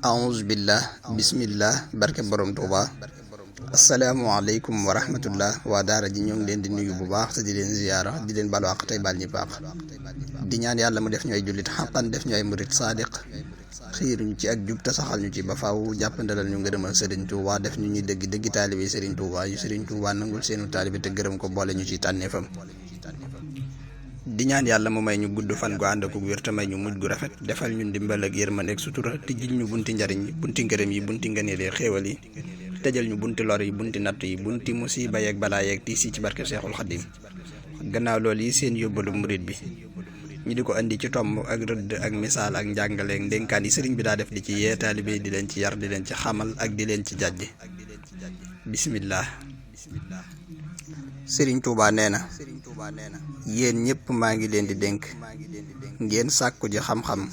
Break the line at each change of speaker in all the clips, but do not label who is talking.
aouzubillah bismillah barke borom Tuuba asalaamualeykum wa rahmatullah waa daara ji ñoo ngi leen di nuyu bu baax te di leen ziyaara di leen balu àq tey baal ñi baax di ñaan yàlla mu def ñu ay jullit xaqan def ñu ay murit saadiq xiiruñu ci ak jub te saxal ñu ci ba faaw jàppandalal ñu ngërëmal Sëriñ Tuuba def ñu ñuy dëgg taalibe Sëriñ Tuuba yu Sëriñ Tuuba nangul seenu taalibe te gërëm ko boole ñu ci tànneefam di ñaan yàlla mu may ñu gudd fan gu ànd ak wér te may ñu mujj gu rafet defal ñu ndimbal ak yërmande ak sutura tijjil ñu bunti njariñ yi bunti ngërëm yi bunti ngëneel yi xéewal yi tëjal ñu bunti lor yi bunti natt yi bunti musiba yeeg balaa yeeg tiis yi ci barke Seexul Xadim gannaaw loolu yi seen yóbbalu murit bi ñu di ko andi ci tomb ak rëdd ak misaal ak njàngale ak ndénkaan yi sëriñ bi daa def di ci yee taalibe di leen ci yar di leen ci xamal ak di leen ci jàjj bismillah. Sëriñ Tuuba nee na yéen ñëpp maa ngi leen di dénk ngeen sàkku ji xam-xam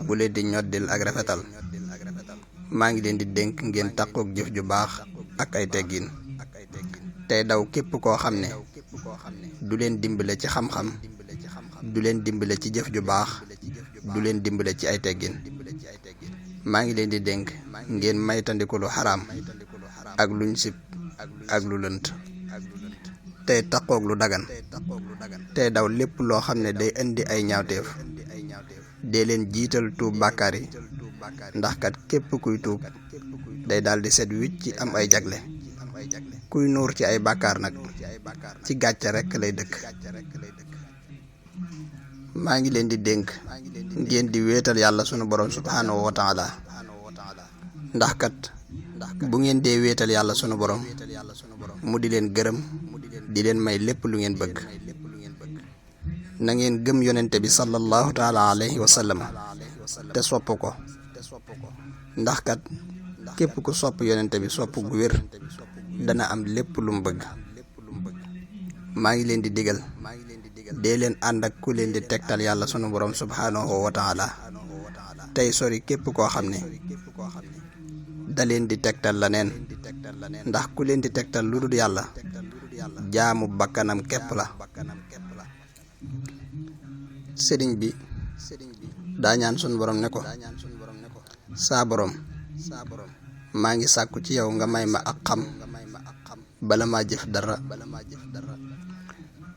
bu leen di ñoddil ak rafetal maa ngi leen di dénk ngeen takkook jëf ju baax ak ay teggin tey daw képp koo xam ne du leen dimbale ci xam-xam du leen dimbale ci jëf ju baax du leen dimbale ci ay teggin maa ngi leen di dénk ngeen maytandiku lu xaraam ak luñ sib ak lu lënt tey takkook lu dagan tey daw lépp loo xam ne day indi ay ñaawteef dee leen jiital tuub bàkkaar yi ndax kat képp kuy tuub day daldi set wicc ci am ay jagle kuy nuur ci ay bàkkaar nag ci gàcce rekk lay dëkk maa ngi leen di dénk ngeen di wéetal yàlla sunu borom subhaanahu wa taala ndax kat bu ngeen dee wéetal yàlla sunu borom mu di leen gërëm di leen may lépp lu ngeen bëgg na ngeen gëm yonente bi sallallahu taala alayhi wa sallam te sopp ko ndax kat képp ku sopp yonente bi sopp gu wér dana am lépp lu mu bëgg maa ngi leen di digal dee leen ànd ak ku leen di tegtal yàlla sunu borom subhaanahu wa taala tey sori képp koo xam ne da leen di tegtal la neen ndax ku leen di tegtal lu dul yàlla jaamu bakkanam képp la sëriñ bi daa ñaan sunu borom ne ko saa borom maa ngi sàkku ci yow nga may ma ak xam bala maa jëf dara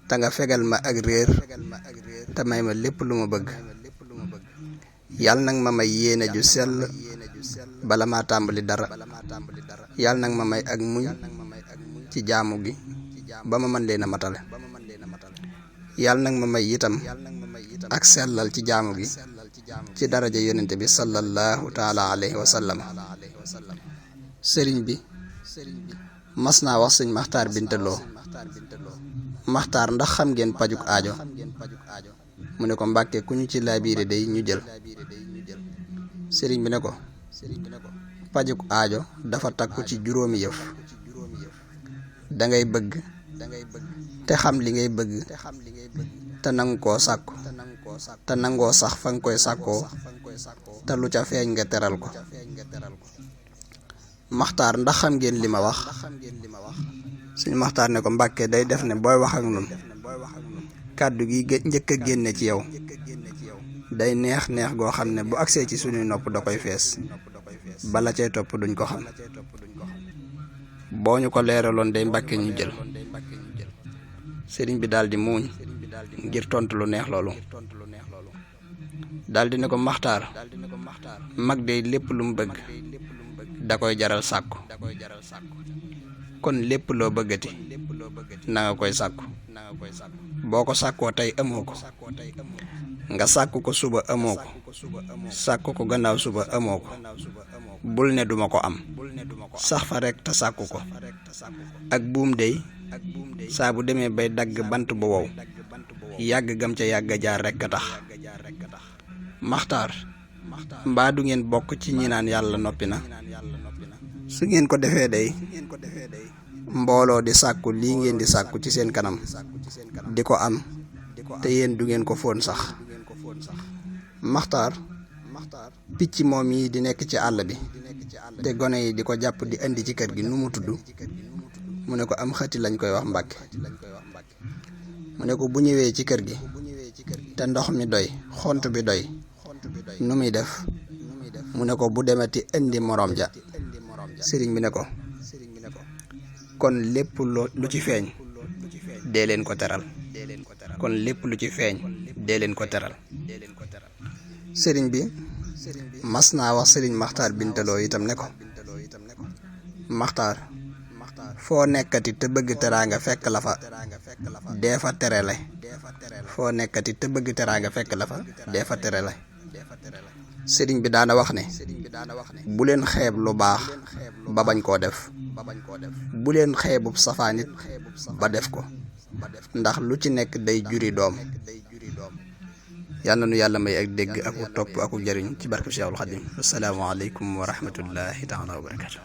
te nga fegal ma ak réer te may ma lépp lu ma bëgg yàlla nag ma may yéene ju sell bala maa tàmbali dara yàlla nag ma may ak muñ ci jaamu gi ba ma mën leen a matale yàlla nag ma may itam ak sellal ci jaamu gi ci daraja yonente bi sallallahu taala alayhi wa sallam sëriñ bi mas naa wax sëñ Maxtaar Bintaloo Maxtaar ndax xam ngeen pajuk aajo mu ne ko Mbàkke ku ñu ci laabiire day ñu jël sëriñ bi ne ko pajuk aajo dafa takku ci juróomi yëf dangay bëgg te xam li ngay bëgg te nangu koo sàkku te nangoo sax fa nga koy sàkkoo te lu ca feeñ nga teral ko Maxtaar ndax xam ngeen li ma wax suñu Maxtaar ne ko Mbàkke day def ne booy wax ak nun kàddu gi njëkk a génne ci yow day neex goo xam ne bu agsee ci suñuy nopp da koy fees bala cay topp duñ ko xam boo ñu ko leeraloon day Mbàkke ñu jël sëriñ bi daldi muuñ ngir tontu lu neex loolu daldi ne ko Maxtaar mag day lépp lu mu bëgg da koy jaral sàkku kon lépp loo bëggati na nga koy sàkku boo ko sàkkoo tey amoo ko nga sàkku ko suba amoo ko sàkku ko gannaaw suba amoo ko bul ne duma ko am sax fa rekk te sàkku ko ak buum dey saa bu demee bay dagg bant bu wow yàgg gam ca yàgg jaar rekk a tax Maxtaar mbaa du ngeen bokk ci ñi naan yàlla noppi na su ngeen ko defee day mbooloo di sàkku lii ngeen di sàkku ci seen kanam di ko am te yéen du ngeen ko fóon sax Maxtaar picc moom yi di nekk ci àll bi te gone yi di ko jàpp di indi ci kër gi nu mu tudd mu ne ko am xëti lañ koy wax Mbàkke mu ne ko bu ñëwee ci kër gi te ndox mi doy xont bi doy nu muy def mu ne ko bu demati indi morom ja sëriñ bi ne ko kon lépp lu ci feeñ dee leen ko teral kon lépp lu ci feeñ dee leen ko teral sëriñ bi mas naa wax sëriñ Maxtaar Bintaloo itam ne ko Maxtaar foo nekkati te bëgg teraanga fekk la fa dee fa terale foo nekkati te bëgg teraanga fekk la fa dee fa terale sëriñ bi daana wax ne bu leen xeeb lu baax ba bañ koo def bu leen xeebub safaanit ba def ko ndax lu ci nekk day juri doom yàlla na nu yàlla may ak dégg ak topp ak jariñ ci barke Cheikhul Khadim assalaamu aleykum wa rahmatullahi taala wa barakatu